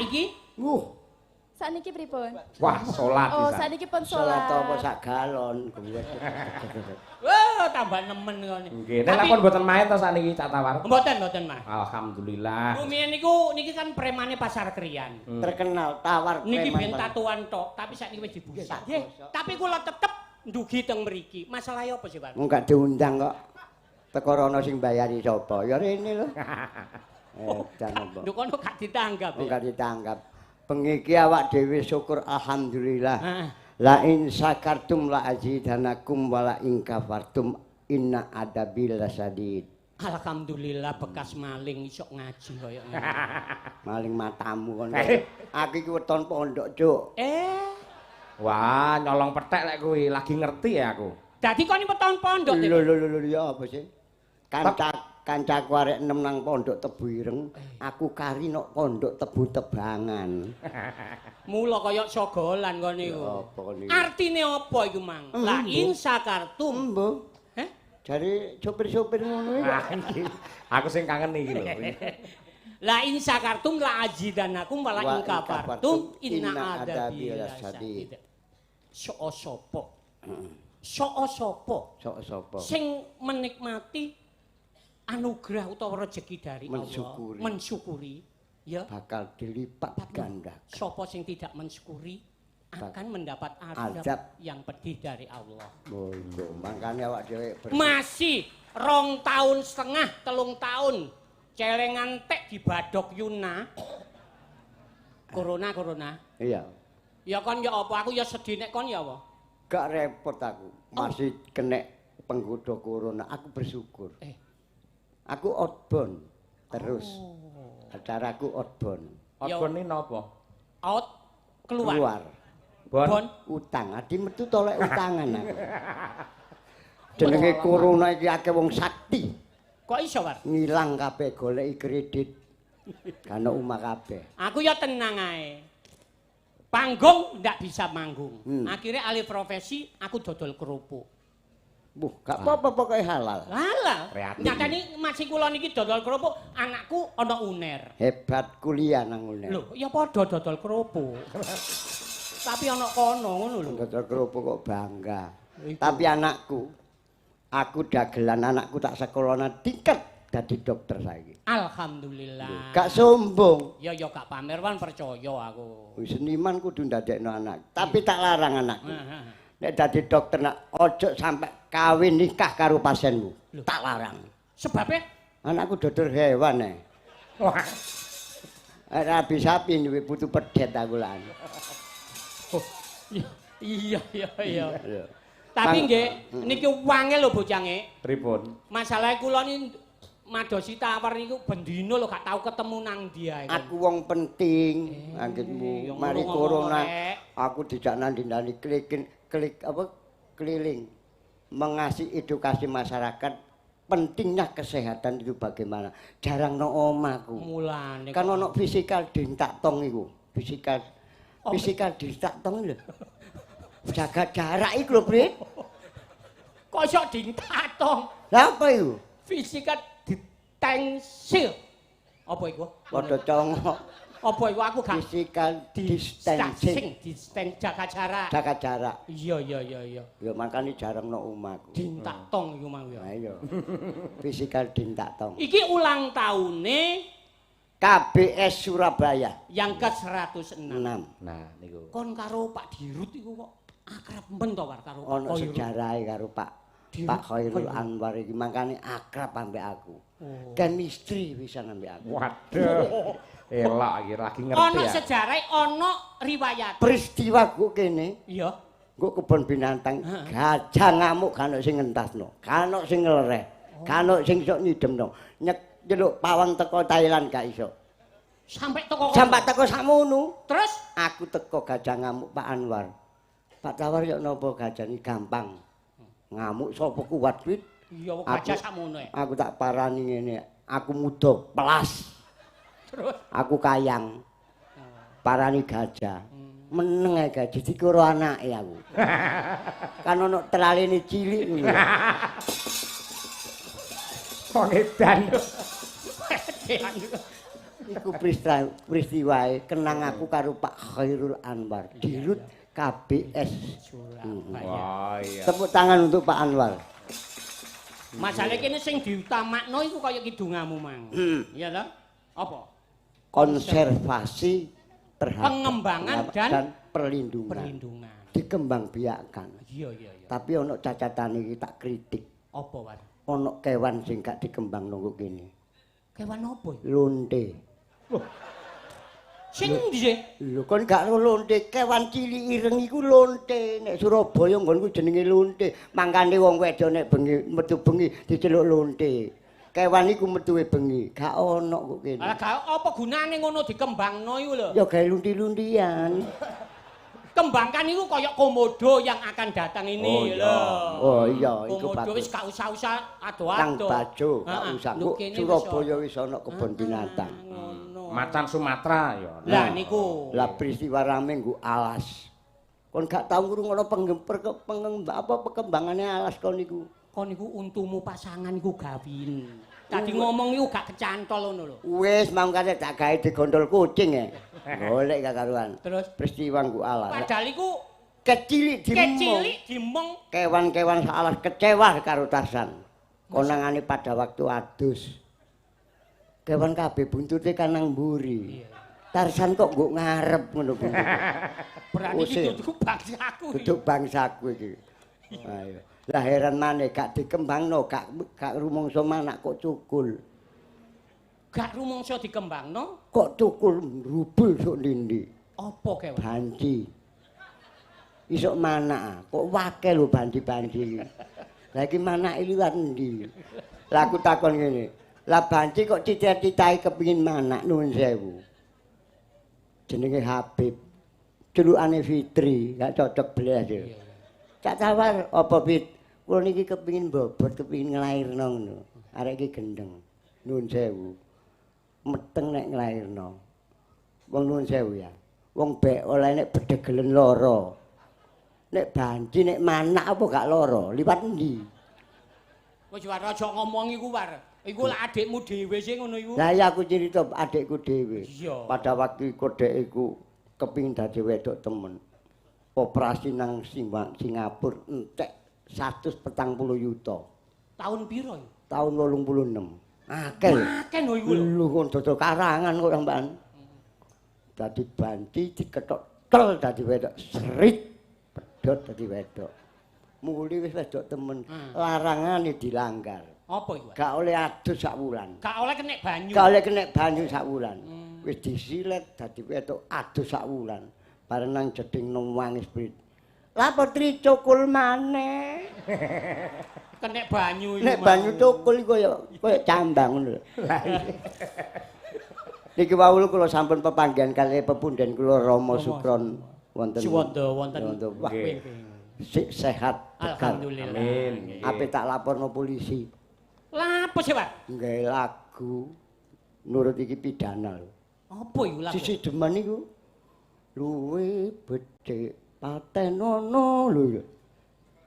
Saiki Sakniki pripun? Wah, salat Oh, pisan. Sakniki pun Salat salat. apa sak galon. Wah, tambah nemen ngene. Nggih, nek lakon mboten main to sakniki, Cak Tawar? Mboten, mboten, Mas. Alhamdulillah. Rumiyin niku niki kan premane Pasar Krian. Terkenal Tawar Niki preman. Ben tatuan tok, tapi sakniki wis dibusak. Nggih. Tapi kula tetep ndugi teng mriki. Masalahe apa sih, Pak? Wong gak diundang kok. Teko rono sing bayari sapa? Ya rene lho. Edan apa. Nduk kono gak ditanggap Wong ya. Gak ditanggap. Bengi iki awak dhewe syukur alhamdulillah. La in syakartum la azidanakum wa la in kafartum inna adzabi lasyadid. Alhamdulillah bekas maling iso ngaji kaya ngene. Maling matamu kon. Eh. Aku iki weton pondok, Cuk. Eh, Wah, nyolong petek lek kuwi, lagi ngerti ya aku. Dadi kon iki weton pondok. Lho lho lho lho, ya apa sih? Kancaku arek enem nang pondok Tebu Ireng, aku kari nok pondok Tebu Tebangan. Mula kaya sogolan kon niku. Ya apa kon niku? Artine apa iku mang? La in syakartum. Embuh. Heh? Jare sopir-sopir ngono iku. Nah, iki aku sing kangen iki lho. La in syakartum la azidanakum wa la Wa in in kafartum kafartum inna inna adzabi adzabi lasyadid. lasyadid. Sok sapa? Sok sapa Sok sapa? Sing menikmati anugerah utawa rezeki dari Mensyukuri. Allah, mensyukuri, ya. Bakal dilipat ganda. Sapa sing tidak mensyukuri akan mendapat azab, Azab. Yang pedih dari Allah. Oh iya, makane awak dhewe Masih 2 tahun setengah, 3 tahun, celengan tek dibadok Yuna. Corona, corona. Iya. Ya kon ya apa? Aku ya sedih nek kon ya apa? Gak repot aku. Masih kena penggoda corona, aku bersyukur. Eh. Aku outbound terus. Acaraku outbound. Outbound ini napa? Out, keluar. Keluar. Bon. Bon. Utang. Adi metu tolek utangan aku. Jenenge corona iki akeh wong sakti. Kok iso, War? Ngilang kabeh goleki kredit. Kan omah kabeh. Aku ya tenang ae. Panggung ndak bisa manggung. Akhirnya alih profesi, aku dodol kerupuk. Buh, gak apa-apa, pokoke halal. Lah, Kreatif. nyatane masih kula niki dodol kerupuk, anakku ana UNAIR. Hebat, kuliah nang UNAIR. Lho, ya padha dodol kerupuk. Tapi ana kono ngono lho. Dodol kerupuk kok bangga. Iku. Tapi anakku, aku dagelan anakku tak sekolahna tingkat dadi dokter saiki. Alhamdulillah. Gak sombong. Ya ya gak pamer wan, percaya aku. Wis, seniman kudu ndadekno anak. Tapi tak larang anakku. Heeh. Nek dadi dokter nak ojo sampai kawin nikah karo pasienmu. Lho. Tak larang. Sebabnya? Anakku dokter hewan eh. Wah. Rabi sapi duwe putu pedet aku lan. Oh, iya. Iya. Tapi nggih niki wange lho bocange. Pripun? Masalah kula ni madosi Tawar niku bendino lho gak tau ketemu nang dia iku. Aku wong penting anggitmu. Ya Mari ngono corona rek. Aku dijak nandi-nandi klik klik apa keliling mengasih edukasi masyarakat pentingnya kesehatan itu bagaimana. Jarang no omahku. Mulane Kan ono physical dintak tong iku. Physical Oh. Physical dintak tong lho. Jaga jarak iku lho, Brit. Kok iso dintatong? Lah apa iku? Fisika ditensil. Apa iku? Padha congok. Apa iku, aku gak Physical distancing. Distance, jaga jarak. Jaga jarak. Iya. Ya makane jarang no omahku. Dintatong iku mau ya. Nah iya. Physical dintak tong. Iki ulang tahune KBS Surabaya yang ke-106. 6. Nah, niku. Kon karo Pak Dirut iku kok akrab men to, War, karo Pak Ono Khairul? sejarahe karo Pak Dirut Pak Khairul Khairul. Anwar iki, makane akrab ambek aku. Oh. Chemistry pisan ambek aku. Waduh. Elok iki lagi ngerti Ono ya. sejarah, ono riwayat. Peristiwa ku kene, nggo kebon binatang, gajah ngamuk gak ono sing ngentasno, gak ono sing nglereh, gak ono sing iso nyidemno. Nyek nyeluk pawang teko Thailand gak iso. Sampai teko kono. Sampai teko sakmono. Terus Aku teko gajah ngamuk, Pak Anwar. Pak Tawar yo napa gajah ini gampang. Ngamuk sapa kuat kuwi? Iya, wong gajah sakmono e. Aku tak parani ngene, aku muda pelas, Terus aku kayang. Parani gajah. Meneng ae gajah dikira anake aku. Kan ono tlalene cilik ngono. Wong edan. Iku peristiwae kenang aku karo Pak Khairul Anwar, Dirut KBS Surabaya. Wah, iya. Tepuk tangan untuk Pak Anwar. Masalah kene sing diutamakno iku kaya kidungamu mang. Iya ta? Apa? Konservasi terhadap pengembangan dan perlindungan. Perlindungan. Dikembangbiakkan. Iya, iya, iya. Tapi ana cacatane iki tak kritik. Apa, War? Ana kewan sing gak dikembangno kok kene. Kewan apa ya? Lonte. Sing endi sih? Lho kon gak ro lonte, kewan cilik ireng iku lonte. Nek Surabaya nggonku jenenge lonte. Mangkane wong wedok nek bengi metu bengi diceluk lonte. Kewan iku metuwe bengi, gak ono kok kene. Lah gak apa gunane ngono dikembangno iku lho. Ya gawe lunti-luntian. Kembangkan iku kaya komodo yang akan datang ini Oh, iya. lho. Oh iya, iku Komodo bagus. wis gak usah-usah ado-ado. Kang Bajo, gak usah. Lho, Kok kene wis Surabaya wis ana kebon binatang. Ngono. Macan Sumatera ya. Lah niku. Lah peristiwa rame nggo alas. Kon gak tau ngrungokno apa perkembangane alas kon niku. Kon niku untumu pasangan iku gawin. Tadi ngomong iku gak kecantol ngono lho. Wis mangkane tak gawe digondol kucing e. Golek gak karuan. Terus peristiwa nggo alas. Padahal iku kecilik dimong. Kecilik dimong. Kewan-kewan sak alas kecewa karo Tarzan. Konangane pada waktu adus. Kewan kabeh buntute kan nang mburi. Tarzan kok nggo ngarep ngono buntute. Berarti iki duduk bangsaku. Duduk bangsaku iki. Ayo. Lah heran maneh gak dikembangno, gak rumangsa manak kok cukul. Gak rumangsa dikembangno? Kok cukul rubul sok ndi-ndi. Apa kewan? Banci. Isuk manak, kok wake lho banci-banci iki. Lah iki manake liwat endi? Lah aku takon ngene. Lah banci kok cita-citae kepengin manak nuwun sewu. Jenenge Habib. Celukane Fitri, gak cocok blas ya. Cak tawar apa Fit? Kula niki kepengin bobot, kepengin nglairno ngono. Arek iki gendeng. Nuwun sewu. Meteng nek nglairno. Wong nuwun sewu ya. Wong bek oleh nek bedegelen lara. Nek banci nek manak apa gak lara? Liwat endi? Wis war aja ngomong iku war. Iku lak adikmu dhewe sing ngono iku. Lah iya aku cerita adikku dhewe. Iya. Pada waktu iku dhek iku kepengin dadi wedok temen. Operasi nang Singapura entek 140 yuta. Tahun piro iku? Tahun 86. Akeh. Akeh lho iku lho. Lho kon dodol karangan kok sampean. Dadi banci diketok tel dadi wedok serit pedhot dadi wedok. Muli wis wedok temen, larangane dilanggar. Apa iku? Gak oleh adus sak wulan. Gak oleh kenek banyu. Gak oleh kenek banyu sak wulan. Wis disilet dadi wedok adus sak wulan. Bareng nang jeding nangis prit. Lah Putri cukul maneh. Kenek banyu iku. Nek banyu cukul iku kaya cambang ngono lho. Niki wau kula sampun pepanggihan kalih pepunden kula Rama Sukron wonten Suwanda wonten. Wah, sik sehat tegar. Alhamdulillah. Amin. Ape tak laporno polisi. Lah apa sih, Pak? Nggawe lagu nurut iki pidana lho. Apa iku lagu? Sisi demen iku luwe becik patenono lho.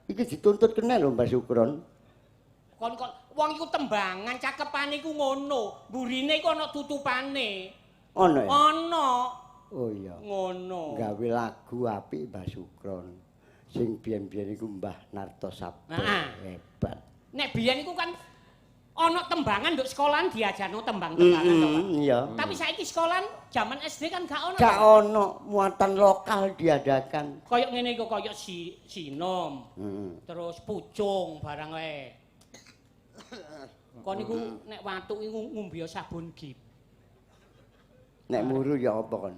Iki dituntut kena lho Mbah Sukron. Kon kok wong iku tembangan cakepane iku ngono, mburine iku ana tutupane. Ana ya? Ana. Oh iya. Ngono. Gawe lagu apik Mbah Sukron. Sing biyen-biyen iku Mbah Narto Sabdo. Hebat. Nek biyen iku kan ana tembangan nduk sekolahan diajarno tembang-tembangan to, Pak. Iya. Tapi saiki sekolahan jaman SD kan gak ono. Gak ono, muatan lokal diadakan. Kaya ngene iku kaya sinom. Terus pucung barang wae. Kon niku nek watuk iku ngombe sabun gip. Nek muru ya apa kon?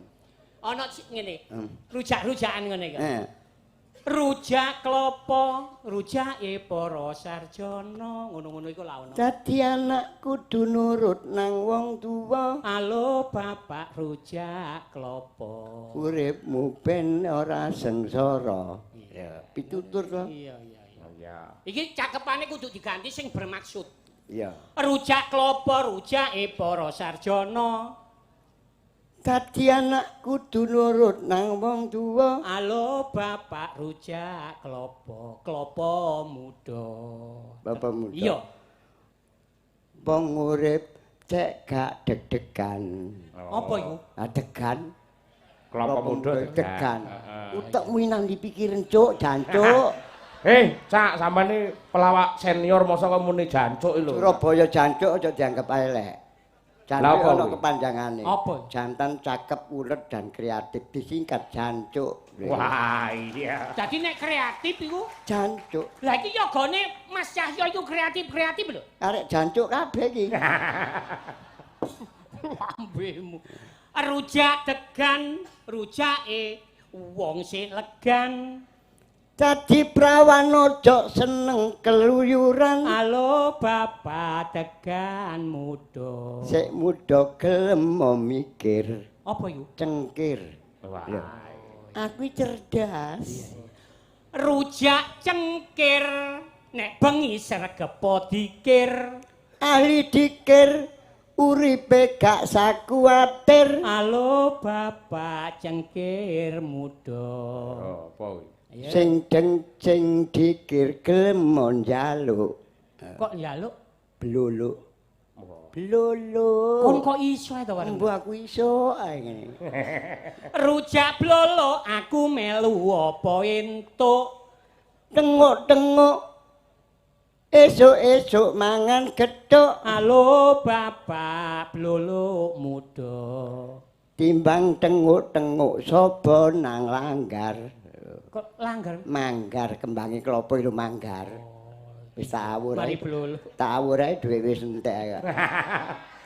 Ana ngene. Rujak-rujakan ngene iki. Heeh. Rujak klopo, rujake para sarjana, ngono-ngono iku lha ono. Dadi anak kudu nurut nang wong tuwa. Halo bapak rujak klopo. Uripmu ben ora sengsara. Ya, pitutur to. Iya, iya, iya. Iki cakepane kudu diganti sing bermaksud. Iya. Rujak klopo, rujake para sarjana. Dadi anak kudu nurut nang wong tuwa. Halo bapak rujak klopo, klopo muda. Bapak muda. Iya. Wong urip Cek gak deg-degan. Apa iku? Ah degan. Kelapa muda degan. Utekmu nang dipikirin cuk, jancuk. Hei, Cak, sampean iki pelawak senior mosok kok muni jancuk iki lho. Surabaya jancuk aja dianggap elek. Jancuk ana kepanjangane. Apa? Jantan cakep, ulet dan kreatif disingkat jancuk. Wah, iya. Dadi nek kreatif iku jancuk. Lah iki yogane Mas Cahyo iku kreatif-kreatif lho. Arek jancuk kabeh iki. Lambemu. Rujak degan, rujake wong sing legan. Dadi prawan aja seneng keluyuran. Halo bapak degan muda. Sik muda gelem mikir. Apa iku? Cengkir. Wah. Aku cerdas. Rujak cengkir nek bengi sregepo dikir. Ahli dikir uripe gak sakuwatir. Halo bapak cengkir muda. Oh, apa kuwi? Sing deng sing dikir gelem njaluk. Kok njaluk? Bluluk. Bluluk. Kon kok iso to, War? Mbok aku iso ae ngene. Rujak bluluk aku melu apa entuk. Tengok-tengok. Esuk-esuk mangan gethuk. Halo bapak bluluk muda. Timbang tenguk-tenguk sapa nang langgar. Kok langgar? Manggar kembange klopo itu manggar. Wis tak awur. Mari bluluk. Tak awur ae dhuwit wis entek.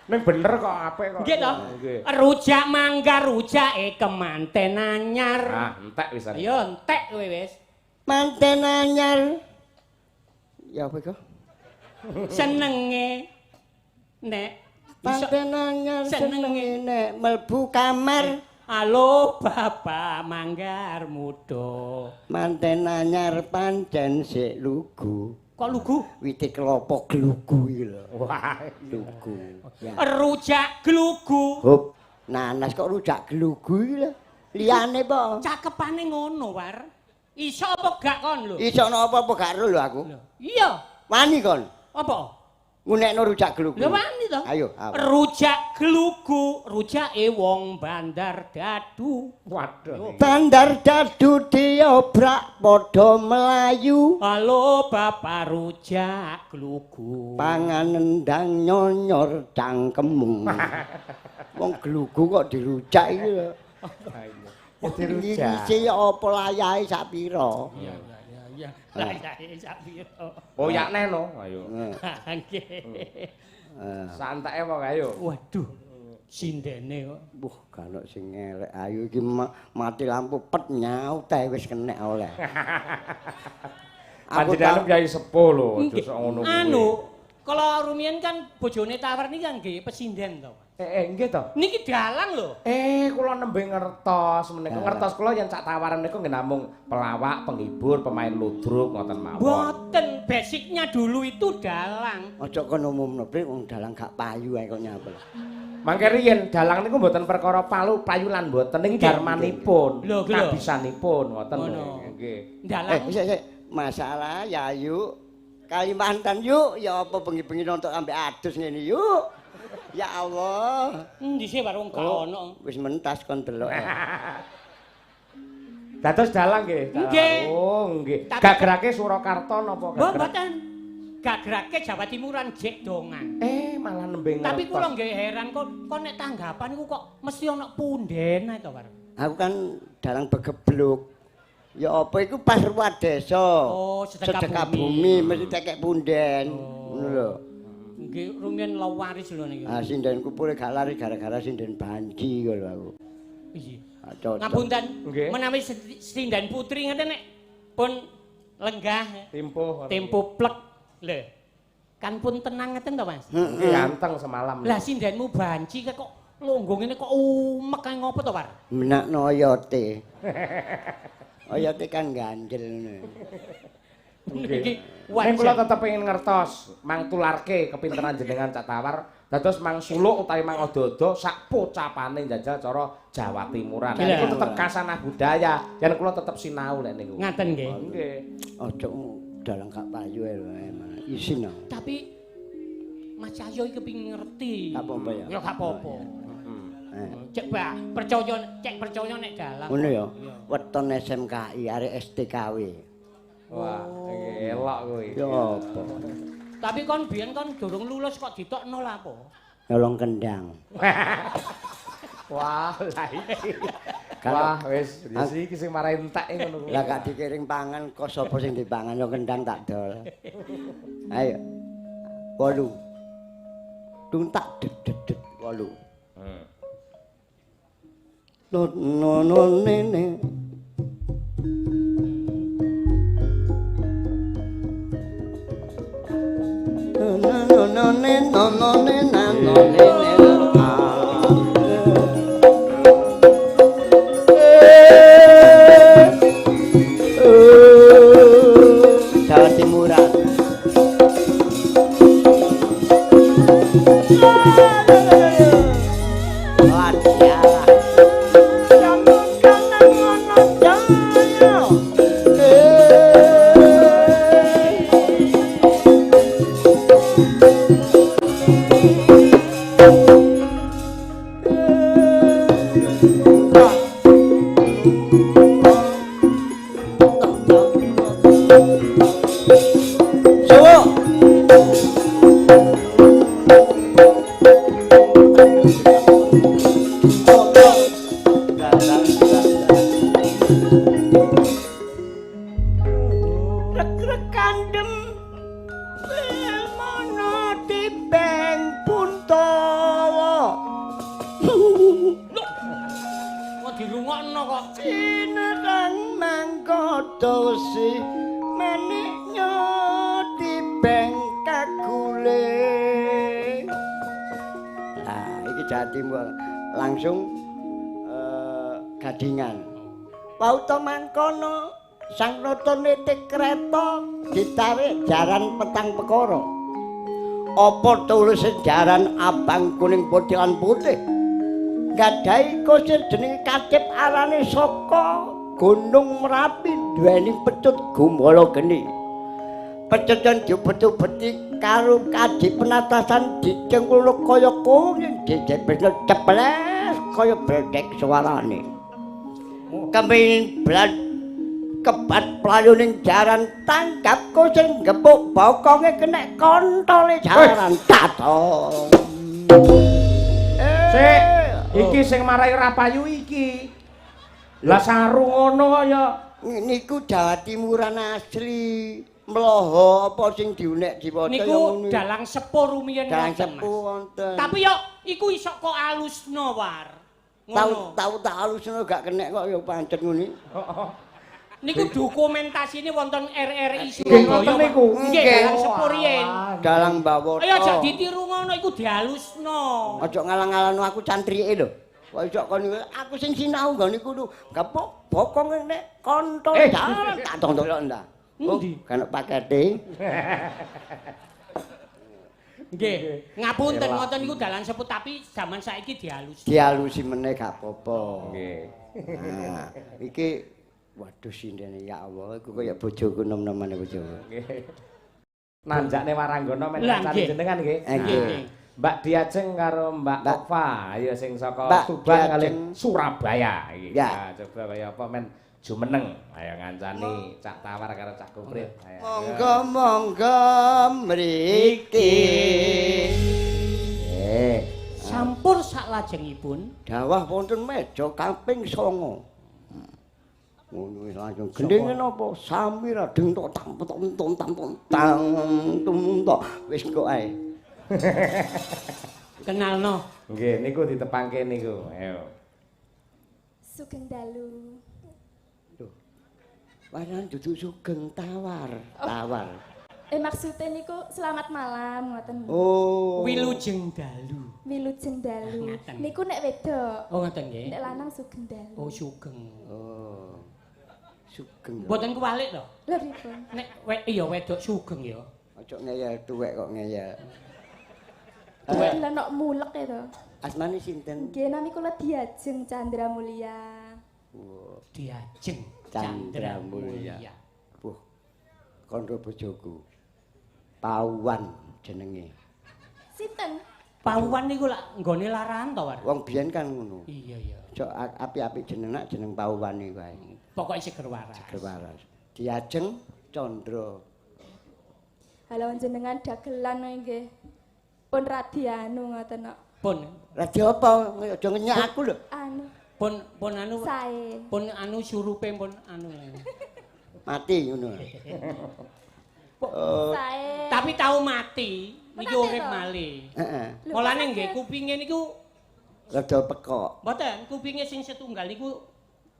Ning bener kok apik kok. Nggih to. Rujak manggar rujake kemanten anyar. Ah, entek wis. Ayo entek kowe wis. Manten anyar. Ya apa iku? Senenge nek manten anyar senenge nek mlebu kamar. Halo bapak manggar muda. Manten anyar pancen sik lugu. Kok lugu? Wite klopo glugu iki lho. Wah, lugu. Ya. Rujak glugu. Hop. Nanas kok rujak glugu iki lho. Liyane po. Cakepane ngono, War. Iso apa gak kon lho? Iso napa apa gak ro lho aku. Iya. Wani kon. Apa? Ngunekno rujak glugu. Lho wani to. Ayo, rujak glugu, rujake wong Bandar Dadu. Waduh. Bandar Dadu diobrak padha melayu. Halo bapak rujak glugu. Pangan nendang nyonyor cangkemmu. Wong glugu kok dirujak iki lho. Ya dirujak. Iki apa layahe sak pira? Iya iya iya. Layahe sak pira? Oh yakne no, ayo. Nggih. Santeke apa ayo? Waduh. Sindene kok. Wah, gak ono sing ngelek. Ayo iki mati lampu pet nyaut ae wis kenek oleh. Panjenengan kyai sepuh lho, aja sok ngono kuwi. Anu, kala rumiyin kan bojone Tawar niki kan nggih pesinden to. Nggih to. Niki dalang lho. Kula nembe ngertos menika. Ngertos kula yen Cak Tawar niku nggih namung pelawak, penghibur, pemain ludruk ngoten mawon. Mboten, basicnya dulu itu dalang. Aja kono umumno, Bri, wong dalang gak payu ae kok nyapa. Mangke riyen dalang niku mboten perkara palu, payu lan mboten ning darmanipun, kabisanipun ngoten lho. Nggih. Dalang. Sik sik, masalah ya yuk. Kalimantan yuk, ya apa bengi-bengi nonton ambek adus ngene yuk. Ya Allah. Endi sih warung gak ono. Wis mentas kon delok. Dados dalang nggih. Nggih. Oh, nggih. Gagrake Surakarta napa gagrake? Mboten. Gagrake Jawa Timuran jek dongan. Malah nembe ngertos. Tapi kula nggih heran kok kok nek tanggapan iku kok mesti ono punden ae to, Pak. Aku kan dalang begebluk. Ya apa iku pas ruwat desa. Oh, sedekah bumi mesti tekek punden. Ngono lho. Nggih rumiyin lawaris lho niki. Ah sindenku pure gak lari gara-gara sinden banci kok lho aku. Iya. Ngapunten. Menawi sinden putri ngeten nek pun lenggah tempo plek lho. Kan pun tenang ngeten to, Mas? Nggih anteng semalam. Lah sindenmu banci kok lungguh ngene kok umek kae ngopo to, Pak? Menakno oyote. Oyote kan ganjel ngono. Nggih. Ning kula tetep pengin ngertos, mang tularke kepinteran jenengan Cak Tawar, dados mang suluk utawi mang odo-odo sak pocapane njajal cara Jawa Timuran. Niku tetep kasanah budaya, yen kula tetep sinau lek niku. Ngaten nggih. Nggih. Aja dalang gak payu ae lho, isin. Tapi Mas Cahyo iki kepengin ngerti. Gak apa-apa ya? Ya gak apa-apa. Cek bah, percaya cek percaya nek dalang. Ngono ya. Weton SMKI arek STKW. Wah, elok kuwi. Ya apa? Tapi kon biyen kon durung lulus kok ditokno lha apa? Nyolong kendang. Wah, lah iki. Wah, wis iki sing marai entek ngono kuwi. Lah gak dikiring pangan kok sapa sing dipangan yo kendang tak dol. Ayo. 8. Dung tak det det det 8. Heeh. No no no ne ne. No no no ne no no ne na no ne ne a. Jawa Timuran. Sang Rata niti kreta ditarik jaran petang perkara. Apa tuluse jaran abang kuning putih lan putih? Gadhahi kusir jenenge Katip arane saka Gunung Merapi duweni pecut gumbala geni. Pecut diubet-ubeti karo kadi penatasan dicengkluk kaya kuning dijebesno ceples kaya bledek suarane. Kepingin blat kebat playuning jaran tanggap kusir gepuk bokonge kenek kontole jaran tato. Sik, iki sing marai ora payu iki. Lah saru ngono kaya niku Jawa Timuran asli. Mloho apa sing diunek diwaca ya ngono. Niku dalang sepuh rumiyin wonten. Dalang sepuh wonten. Tapi yo iku iso kok alusno war. Ngono. Tau tak alusno gak kenek kok ya pancet ngene. Heeh. Niku dokumentasine wonten RRI Surabaya. Niku. Nggih, dalang sepuh riyin. Dalang Bawoto. Ayo aja ditiru ngono iku dialusno. Aja ngalang-alangno aku cantrike lho. Kok iso kon aku sing sinau nggon niku lho. Gepuk bokong nek kontol jalan tak tonton ndak. Endi? Kan pakete. Nggih, ngapunten ngoten niku dalan sepuh tapi zaman saiki dialusi. Dialusi meneh gak apa-apa. Nggih. Nah, iki waduh sindene ya Allah, iku kaya bojoku nom-nomane bojoku. Nggih. Nanjakne waranggana men kancane jenengan nggih. Nggih. Mbak Diajeng karo Mbak Okva, ayo sing saka Tuban kalih Surabaya iki. Nah, coba kaya apa men jumeneng, ayo ngancani Cak Tawar karo Cak Kuprit. Monggo monggo mriki. Sampur saklajengipun dawah wonten meja kaping 9. Ngono wis langsung gendinge napa? Samira deng tok tang tok tong tang tang tum tok wis kok ae. Kenalno. Nggih, niku ditepangke niku. Ayo. Sugeng dalu. Lho. Waran dudu sugeng tawar, tawar. Maksudnya niku selamat malam ngoten. Oh. Wilujeng dalu. Wilujeng dalu. Niku nek wedok. Oh ngoten nggih. Nek lanang sugeng dalu. Oh sugeng. Oh. Sugeng. Mboten kuwalik to? Lha pripun? Nek iya wedok sugeng ya. Aja ngeyel tuwek kok ngeyel. Tuwek lha nok mulek e to. Asmane sinten? Nggih nami kula Diajeng Chandra Mulya. Wow. Diajeng Chandra Mulya. Buh. Kandha bojoku. Pawan jenenge. Sinten? Pawuhan niku lak nggone laran to, War? Wong biyen kan ngono. Iya, iya. Cok api-api jeneng nak jeneng Pawuhan niku ae. Pokoke seger waras. Seger waras. Diajeng Candra. Halo jenengan dagelan nggih. Pun radi anu ngoten kok. Pun radi apa? Aja ngenyak aku lho. Anu. Pun anu. Sae. Pun anu surupe pun anu. Mati ngono. Sae. Tapi tau mati niki urip malih. Heeh. Mulane nggih kupinge niku rada pekok. Mboten, kupinge sing setunggal niku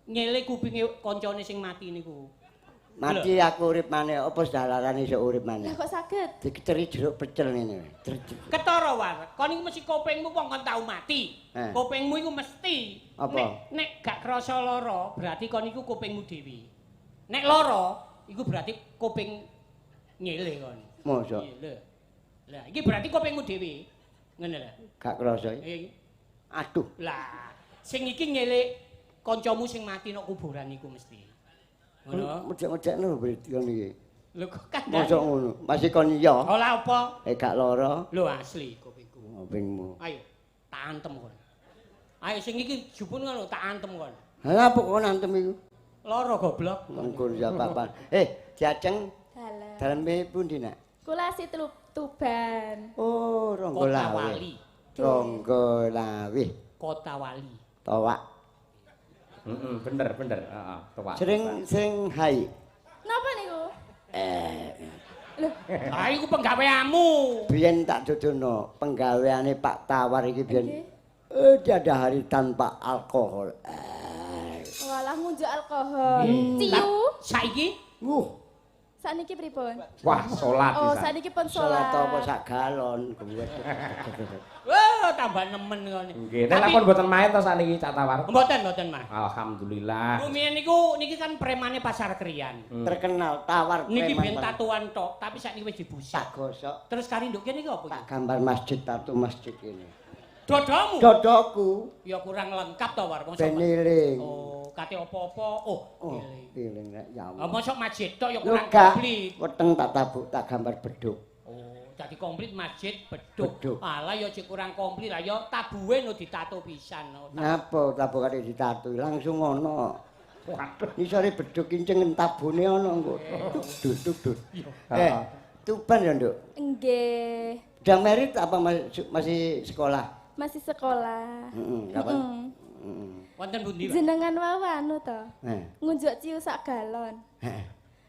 nyele kupinge kancane sing mati niku. Mati aku urip maneh, apa dalarane iso urip maneh? Lah kok saged? Dikeceri jeruk pecel ngene. Ketara War, kon iku mesti kupingmu wong kon tau mati. Kupingmu iku mesti. Apa? Nek gak krasa lara, berarti kon iku kupingmu dhewe. Nek lara, iku berarti kuping nyele kon. Mosok. Lho. Lah, iki berarti kupingmu dhewe. Ngene lho. Gak krasa iki. Aduh. Lah, sing iki nyele kancamu sing mati nok kuburan iku mesti. Ngono. Medhek-medhekno berarti kon iki. Lho kok kandhane. Mosok ngono. Masih kon iya. Ora apa. Eh gak lara. Lho asli kupingku. Kupingmu. Ayo, tak antem kon. Ayo sing iki jupun ngono tak antem kon. Lah apa kon antem iku? Lara goblok. Mengko ya apa-apa. Diajeng. Dalem. Daleme pundi, Nak? Kula si Tuban. Oh, Ronggo Lawe. Ronggo Lawe. Kota Wali. Towak. Heeh, bener bener, heeh, towak. Sering sing hai. Napa niku? Lho, ah iku penggaweanmu. Biyen tak dudono penggaweane Pak Tawar iki biyen. Tiada hari tanpa alkohol. Walah ngunjuk alkohol. Ciu. Saiki? Sakniki pripun? Wah, salat pisan. Oh, sakniki pun salat. Salat apa sak galon kuwe. Wah, tambah nemen ngene. Nggih, nek pun mboten main to sakniki Cak Tawar? Mboten, mboten, Mas. Alhamdulillah. Rumiyin niku niki kan premane Pasar Krian. Terkenal Tawar preman. Niki ben tatuan tok, tapi sakniki wis dibusak. Tak gosok. Terus kari nduk kene iki apa iki? Tak gambar masjid, tato masjid ini. Dodomu? Dodoku. Ya kurang lengkap to, War. Ben eling. Oh, kate apa-apa. Oh, eling rek ya Allah. Mosok masjid tok ya kurang komplit. Weteng tak tabuk tak gambar beduk. Oh, dadi komplit masjid beduk. Alah ya cek kurang komplit lah ya tabuhe no ditato pisan. Napa tabukane ditato langsung ngono. Waduh. Ngisore beduk kinceng tabune ana engko. Duduk duduk. Tuban ya, Nduk? Nggih. Udah married apa masih sekolah? Masih sekolah. Heeh, kapan? Wonten pundi, Pak? Jenengan wau anu to. Ngunjuk ciu sak galon. Heeh.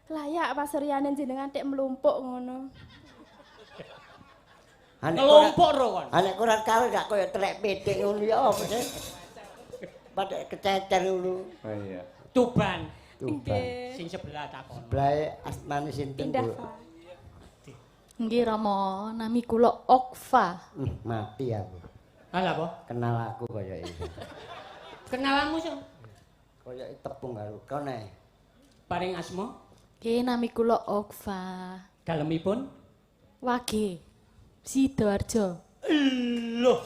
Layak pasuryane jenengan tek mlumpuk ngono. Ngelumpuk ro kon. Ha nek ora karo gak koyo telek pitik ngono ya apa sih? Padha kececer ngono. Oh iya. Tuban. Tuban. Sing sebelah takon. Sebelahe asmane sinten, Bu? Nggih, Rama, nami kula Okfa. Mati aku. Lah apa? Kenal aku kaya iki. Kenalanmu sing? Kaya tepung karo kon ae. Paring asma? Nggih, nami kula Okfa. Dalemipun? Wage. Sidoarjo. Loh.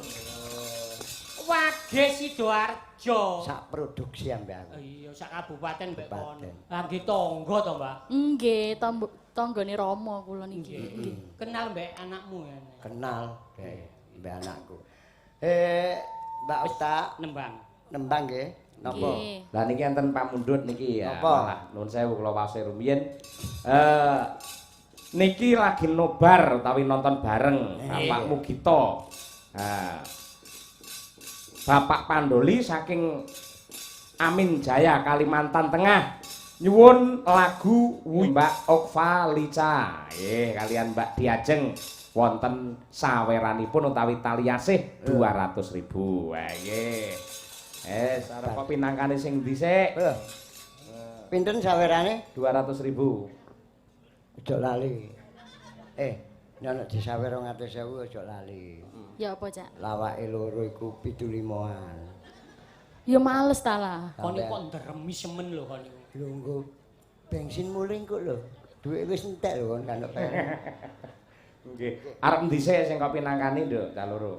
Wage Sidoarjo. Sak produksi ambek aku. Iya, sak kabupaten mbek kono. Lah nggih tangga to, Mbak? Nggih, tanggane Rama kula niki. Nggih. Kenal mbek anakmu ya? Kenal mbek anakku. Mbak Uta nembang. Nembang nggih. Napa? Lah niki enten pamundhut niki ya. Napa? Nuwun sewu kula wase rumiyin. Niki lagi nobar utawi nonton bareng Bapak Mugito. Nah, Bapak Pandoli saking Amin Jaya Kalimantan Tengah nyuwun lagu Mbak Okfa Lica. Nggih, kalian Mbak Diajeng wonten saweranipun utawi taliasih 200.000. Wah nggih. Arep kok pinangkane sing ndi sik? Pinten sawerane? 200.000. Aja lali. Nek ana disawer 200.000 aja lali. Ya apa, Cak? Lawake loro iku 75-an. Ya males ta lah. Kon iku kok ndremi semen lho kon iku. Lho nggo bensin muling kok lho. Duit wis entek lho kon kan. Nggih. Arep endi sik sing kok pinangkani, Nduk, cah loro?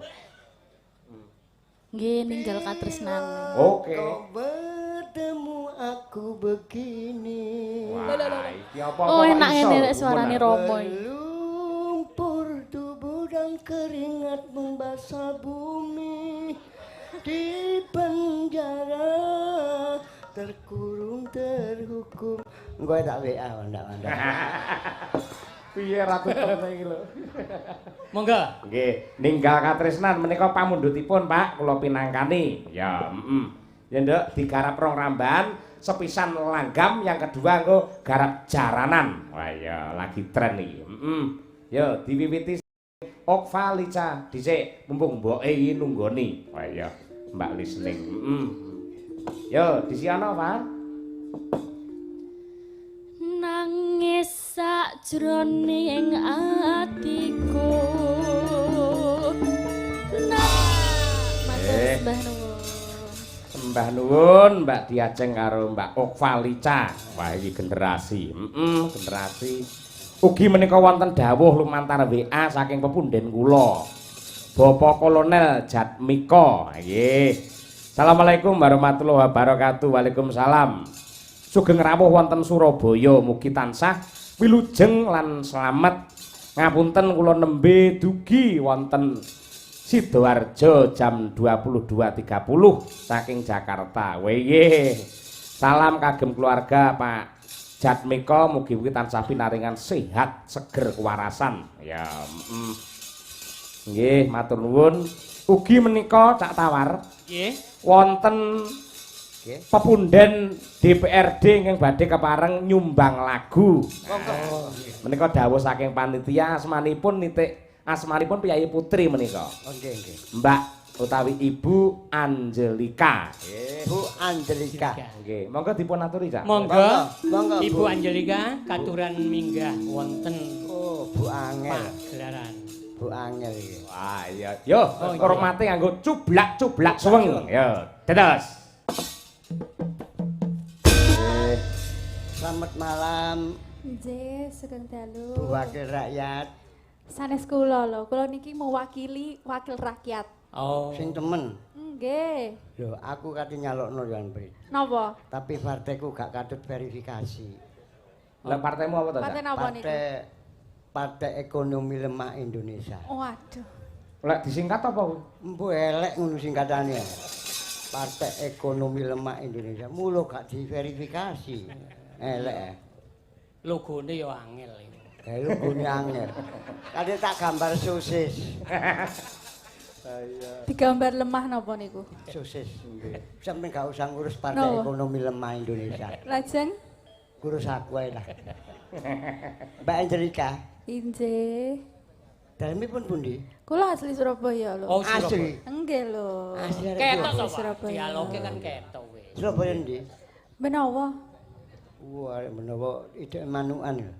Nggih, ninggal katresnan. Oke. Kau bertemu aku begini. Wah, iki apa Oh, enak ngene rek suarane Rama iki. Berlumpur tubuh dan keringat Terkurung terhukum. Engko tak WA ndak-ndak. Piye ra tutup iki lho. Monggo. Nggih, ninggal katresnan menika pamundhutipun Pak, kula pinangkani. Ya, heeh. Ya nduk digarap rong rambahan, sepisan langgam, yang kedua engko garap jaranan. Wah iya, lagi tren iki. Heeh. Yo diwiwiti Okva Lica dhisik, mumpung mboke iki nunggoni. Wah iya, Mbak listening. Heeh. Yo disiana, Pak. Nangis sakjroning atiku. Matur sembah nuwun. Sembah nuwun Mbak Diajeng karo Mbak Okva Lica. Wah iki generasi. Heeh, generasi. Ugi menika wonten dawuh lumantar WA saking pepunden kula. Bapak Kolonel Jatmiko. Nggih. Assalamualaikum warahmatullahi wabarakatuh. Waalaikumsalam. Sugeng rawuh wonten Surabaya, mugi tansah wilujeng lan slamet. Ngapunten kula nembe dugi wonten Sidoarjo jam 22.30 saking Jakarta. Weye. Salam kagem keluarga Pak Jatmiko, mugi-mugi tansah pinaringan sehat, seger kewarasan. Ya, nggih, matur nuwun. Ugi menika Cak Tawar. Nggih. Wonten pepunden DPRD ingkang badhe kepareng nyumbang lagu. Monggo. Menika dawuh saking panitia, asmanipun nitik asmanipun Piyayi Putri menika. Oh nggih, nggih. Mbak utawi Ibu Angelika. Bu Angelika. Nggih, monggo dipun aturi, Cak. Monggo. Monggo, Ibu Bu. Angelika katuran minggah wonten Oh, Bu Angel. pagelaran. Bu Angel iki. Wah, iya. Yo, Oh, iya. hormate nganggo cublak-cublak suweng. Yo, dados. Selamat malam Nggih, sugeng dalu. Bu Wakil Rakyat. Sanes kula lho, kula niki mewakili wakil rakyat. Oh. Sing temen. Nggih. Lho, aku kate nyalokno Yan Pri. Napa? Tapi partaiku gak katut verifikasi. Lah partaimu apa to, Cak? Partai napa niku? Partai Ekonomi Lemah Indonesia. Waduh. Lek disingkat apa kuwi? Embuh elek ngono singkatane. Partai Ekonomi Lemah Indonesia. Mulo gak diverifikasi. Elek. Logone ya angel iki. Logone angel. Kate tak gambar sosis. Digambar lemah napa niku? Sosis. Nggih. Sampe gak usah ngurus Partai Napa? Ekonomi Lemah Indonesia. Lajeng Ngurus aku ae lah. Mbak Angelika, injih. dalemipun pundi? Kula asli Surabaya lho. Oh, Surabaya. Asli. Nggih lho. Asli arek Ketok to, Surabaya. Pak. Surabaya. Dialoge kan ketok wis. Surabaya ndi? Menawa Wah, arek menawa tidak manukan lho.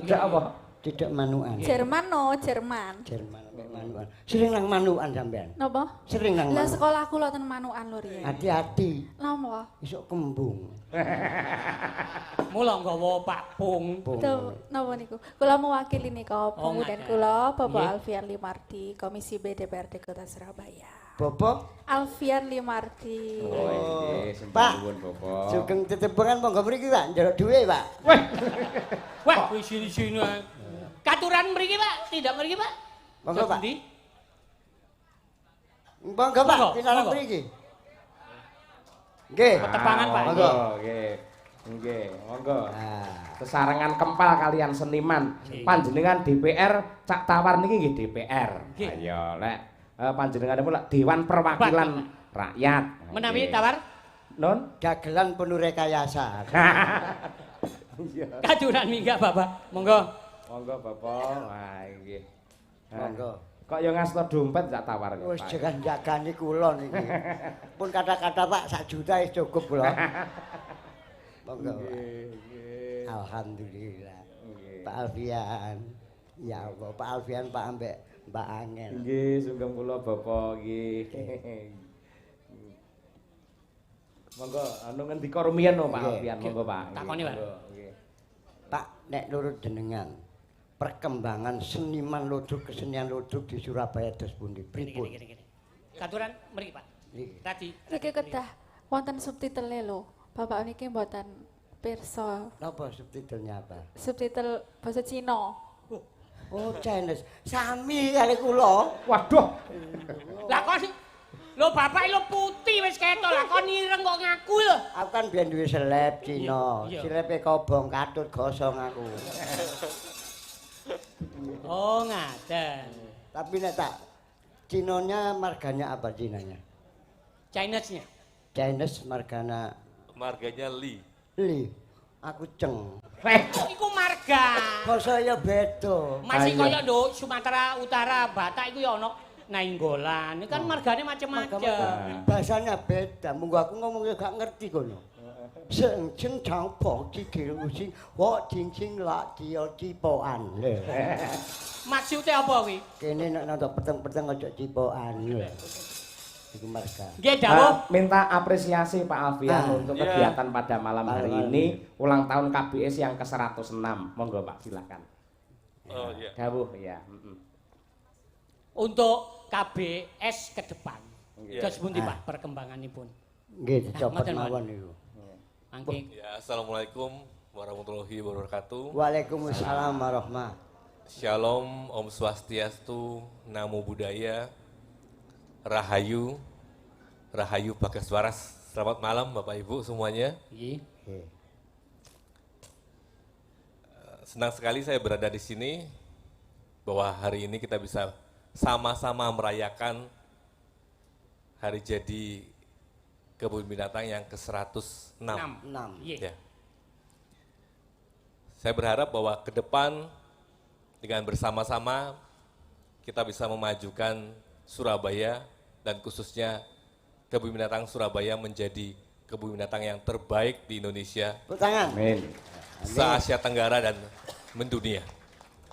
Tidak apa? Tidak manukan. Jerman no, Jerman. Jerman ambek manukan. Sering nang manukan sampean. Napa? Sering nang Lah manukan. sekolah kula ten Manukan lho riyen. Hati-hati, Napa? isuk kembung. Mula nggawa Pak Pung. Pung. Tuh, napa niku? Kula mewakili nika Oh, pemudan ngaten. kula Bapak Nggih. Alfian Limardi, Komisi B DPRD Kota Surabaya. Bapak Alfian Limardi. Oh, nggih, sembah Pak. nuwun, Bapak. Sugeng tetepungan monggo mriki, Pak. Njaluk dhuwit, Pak. Weh, Wah, kuwi sini-sini. Katuran mriki, Pak. Tidak mriki, Pak. Monggo, Pak. Endi? Monggo, Pak. Monggo, Pinarak monggo. mriki. Nggih. Tepangan, Pak. Monggo. Nggih. Nggih, monggo. Ah, Sesarengan kempal kalian seniman. Panjenengan DPR Cak Tawar niki nggih DPR. Nggih. Ayo lek panjenenganipun lek Dewan Perwakilan Rakyat. Menawi Nggih. Tawar Non? dagelan penuh rekayasa. Iya. katuran minggah, Bapak. Monggo. Monggo Bapak. Wah, nggih. Monggo. Kok ya ngasto dompet Cak Tawar ya, Wis Pak? jangan jagani kula niki. Pun kata-kata Pak sak juta wis cukup kula. Monggo. Pak. Nggih, nggih. Alhamdulillah. Nggih. Pak Alfian. Ya Allah, Pak Alfian Pak ambek Mbak Angel. Nggih, sugeng kula Bapak nggih. Monggo anu ngendika rumiyin no, Pak Nggih. Alfian, monggo Pak. Nggih, Takoni, Pak. monggo, nggih. Pak, nek nurut jenengan perkembangan seniman ludruk kesenian ludruk di Surabaya terus pundi? Pripun? Gini, gini, gini. Katuran mriki, Pak. Niki. Tadi. Niki kedah wonten subtitele lho. Bapak niki mboten pirsa Napa subtitlenya apa? subtitle basa Cina. Oh, Chinese. Sami kali kula. Waduh. Lah kok sih? Lho bapak lho putih wis ketok lah kon ireng kok ngaku lho. Aku kan biyen duwe seleb Cina. Selepe kobong katut gosong aku. Oh, ngaten. Tapi nek tak Cinanya marganya apa Cinanya? Chinese-nya. Chinese margana marganya Li. Li. Aku ceng. Iku marga. Basa ya beda. Masih kaya nduk Sumatera Utara, Batak iku ya ana Nainggolan. Ini kan margane macem-macem. Bahasanya beda. Munggo aku ngomong ya gak ngerti kono. Seng ceng chang po ji ki lu sing wo jing jing la ji yo ji po an. Maksudnya apa kuwi? Kene nek nonton peteng-peteng aja cipokan. Iku marga. Nggih, dawuh. Minta apresiasi Pak Alfian untuk kegiatan pada malam hari ini, ulang tahun KBS yang ke-106. Monggo Pak, silakan. Oh iya. Dawuh ya. Untuk KBS ke depan. Terus pundi Pak perkembanganipun? Nggih, dicopot mawon niku. Mangke. Ya, assalamualaikum warahmatullahi wabarakatuh. Waalaikumsalam warahmatullahi. Shalom, Om Swastiastu, Namo Buddhaya, Rahayu, Rahayu Bagas Waras. Selamat malam Bapak Ibu semuanya. Senang sekali saya berada di sini, bahwa hari ini kita bisa sama-sama merayakan hari jadi Kebun Binatang yang ke-106. Ya. Saya berharap bahwa ke depan dengan bersama-sama kita bisa memajukan Surabaya dan khususnya Kebun Binatang Surabaya menjadi kebun binatang yang terbaik di Indonesia. Tepuk tangan. Amin. Se-Asia Tenggara dan mendunia.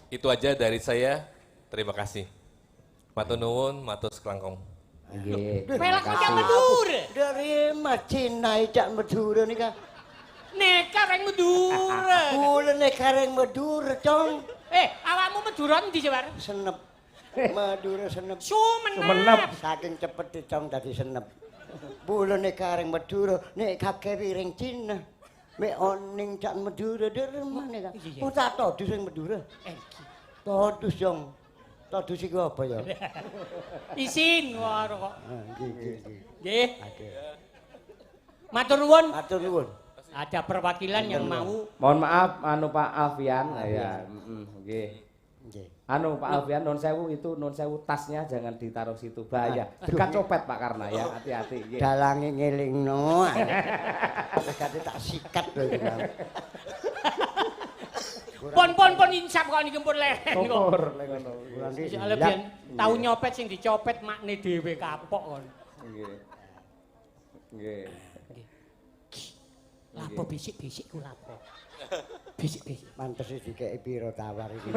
Itu aja dari saya. Terima kasih. Matur nuwun, matur seklangkong. Nggih. Pelak cak Madura. Dari Cina cak Madura nika. Neka reng Madura. Kula neka reng Madura, Cong. Awakmu Madura endi, Jawar? Senep. Madura senep. Sumenep. Saking cepet Cong dadi senep. Kula neka reng Madura, nek kakek ring Cina. Mek oning cak Madura deremane ka. Oh tak todus ring Madura. Todus, Cong. Todus iku apa ya? Isin waro kok. Nggih, nggih, nggih. Matur nuwun. Matur nuwun. Ada perwakilan yang mau. Mohon maaf anu Pak Alfian. Ya, nggih. Nggih. Anu Pak Alfian nun sewu itu nun sewu tasnya jangan ditaruh situ, bahaya. Dekat copet Pak Karna ya, hati-hati nggih. Dalange ngelingno. Dekate tak sikat lho iki. Pon insap kok niki pun leren kok. Syukur lek ngono. Soale biyen tau nyopet sing dicopet makne dhewe kapok kon. Nggih. Nggih. Lapo bisik-bisik ku lapo. Bisik-bisik. Mantes dikeki pira tawar iki.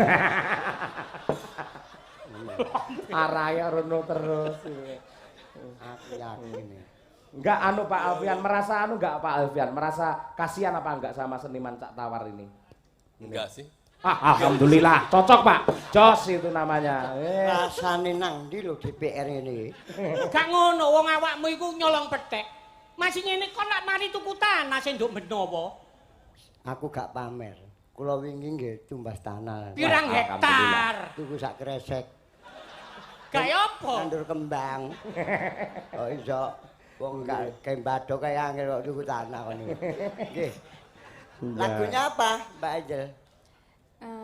Arahe rono terus. Aku yakin. Enggak anu Pak Alfian merasa anu enggak Pak Alfian merasa kasihan apa enggak sama seniman Cak Tawar ini? Enggak sih. Ah, alhamdulillah, cocok Pak. Jos itu namanya. Rasane nang ndi lho DPR ngene iki? Gak ngono, wong awakmu iku nyolong pethek. Masih ngene kon lak mari tuku tanah sing nduk Benowo. Aku gak pamer. Kula wingi nggih tumbas tanah. Pirang hektar? Tuku sak kresek. Gawe apa? Nandur kembang. Oh iso wong gak kembadok kae angel kok tuku tanah kon niku. Nggih. Lagunya apa, Mbak Angel?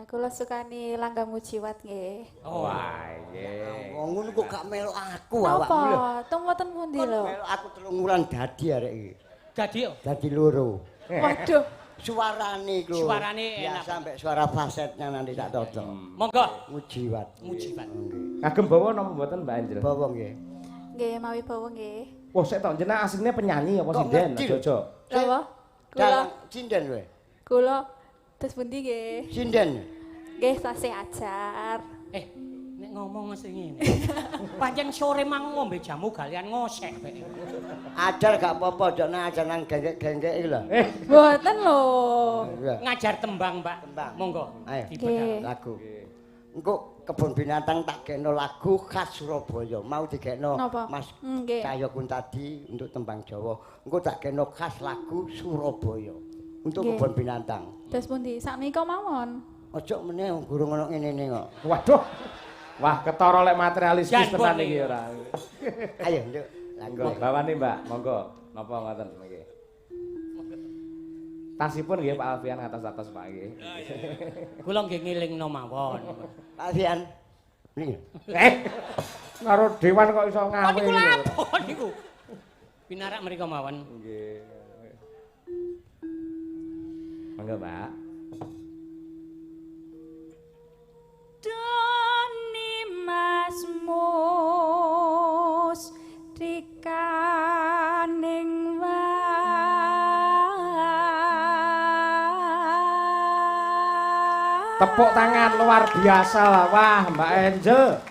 Kula sukani Langgam Mujiwat nggih. Wah, nggih. Wong ngono kok gak melok aku awakmu lho. Napa? Teng wonten pundi lho? Melok aku 3 wulan dadi arek iki. Dadi yo? Dadi loro. Waduh. Suarane iku. Suarane enak. Biasa ambek suara falsetnya nanti tak toto. Monggo. Mujiwat. Mujiwat. Nggih. Kagem bawa napa mboten Mbak Angel? Bawa nggih. Nggih, mawi bawa nggih. Wah, sik to jenengan asline penyanyi apa sinden? Aja-aja. Napa? Kula sinden kowe. Kula terus pundi nggih? Sinden. Nggih, tasih ajar. Nek ngomong mesti ngene. Pancen sore mang ngombe jamu galian ngosek peke. Ajar gak apa-apa, aja ajar nang genggek-genggek iki lho. Mboten lho. Ngajar tembang, Pak. Tembang. Monggo. Ayo. Dibedhak lagu. Engko Kebun Binatang tak gekno lagu khas Surabaya. Mau digekno Mas Cahyo Kuntadi untuk tembang Jawa. Engko tak gekno khas lagu Surabaya untuk Kebun Binatang. Terus pundi? Sakmenika mawon. Ojo meneh gurung ono ngene-ngene kok. Waduh. Wah, ketara lek materialistis tenan iki ora. Ayo, Nduk. Monggo bawane, Mbak. Monggo. Napa ngoten nggih. Tasipun nggih Pak Alfian atas-atas Pak nggih. Kula nggih ngelingno mawon. Pak Alfian. Niki. Karo dewan kok iso ngawe. Niku lapo niku? Pinarak mriko mawon. Nggih. Monggo, Mbak. Doni Mas Mus dikaning wae. Tepuk tangan luar biasa lah. Wah, Mbak Angel.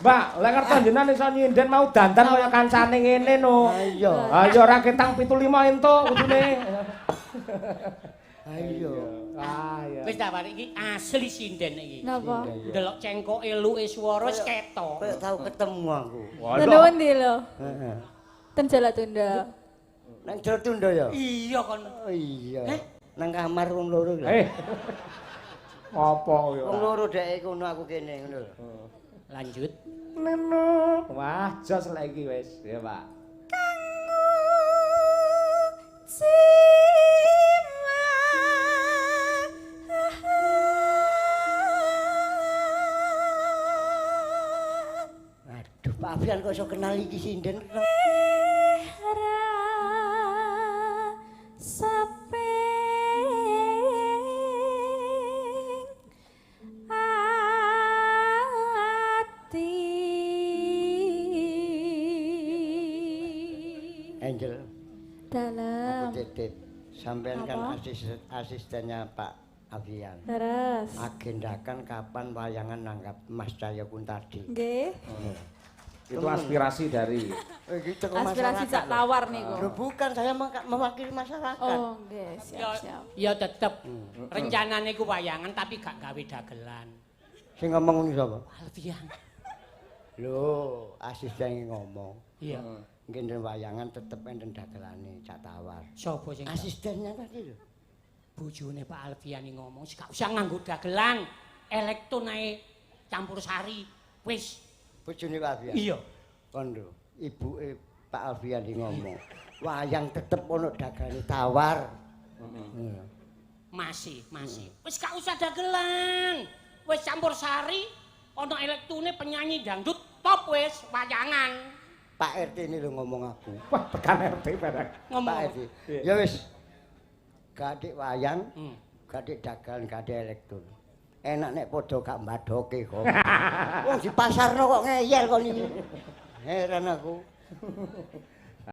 Mbak, lek ngertos jenengan iso nyinden mau dandan kaya kancane ngene no. Ayo. Ayo ora ketang 75 entuk kudune. Ayo. Ah ya. Wis tak wari iki asli sinden iki. Napa? Delok cengkoke luke swara wis ketok. Kaya tau ketemu aku. Nuwun ndi lho? Heeh. Ten Jalatunda. Nang Jalatunda ya? Iya kon. Oh iya. Nang kamar wong loro lho. Apa ya? Wong loro dheke kono aku kene ngono lho. Lanjut. Neno. Wah, jos lek iki wis. Ya, Pak. Aduh, Pak Alfian kok iso kenal iki sinden. Angel. Dalem. Aku titip. Sampean kan asistennya Pak Alfian. Terus. Agendakan kapan wayangan nanggap Mas Cahyo Kuntadi. Nggih. Itu aspirasi dari aspirasi Cak Tawar niku. Loh, bukan, saya mewakili masyarakat. Oh, nggih, siap, siap. Ya tetep rencanane ku wayangan tapi gak gawe dagelan. Sing ngomong ngono sapa? Alfian. Lho, asisten ngomong. Iya. Nggih wayangan tetep enten dagelane Cak Tawar. Sapa sing asistennya tadi lho? Bojone Pak Alfian ngomong, gak usah nganggo dagelan, elektron ae campur sari. Wis. Bojone Pak Alfian. Iya. Kondo, ibuke Pak Alfian ngomong, wayang tetep ono dagelane Tawar. Heeh. Masih, masih. Wis gak usah dagelan. Wis campur sari, ono elektune penyanyi dangdut top wis wayangan. Pak RT ini lho ngomong aku. Wah, tekan RT barang. Ngomong. Pak RT. Ya wis. Gadik wayang, gadik dagelan, gadik elektron. Enak nek padha gak mbadhoke kok. Wong di pasarno kok ngeyel kok niki. Heran aku.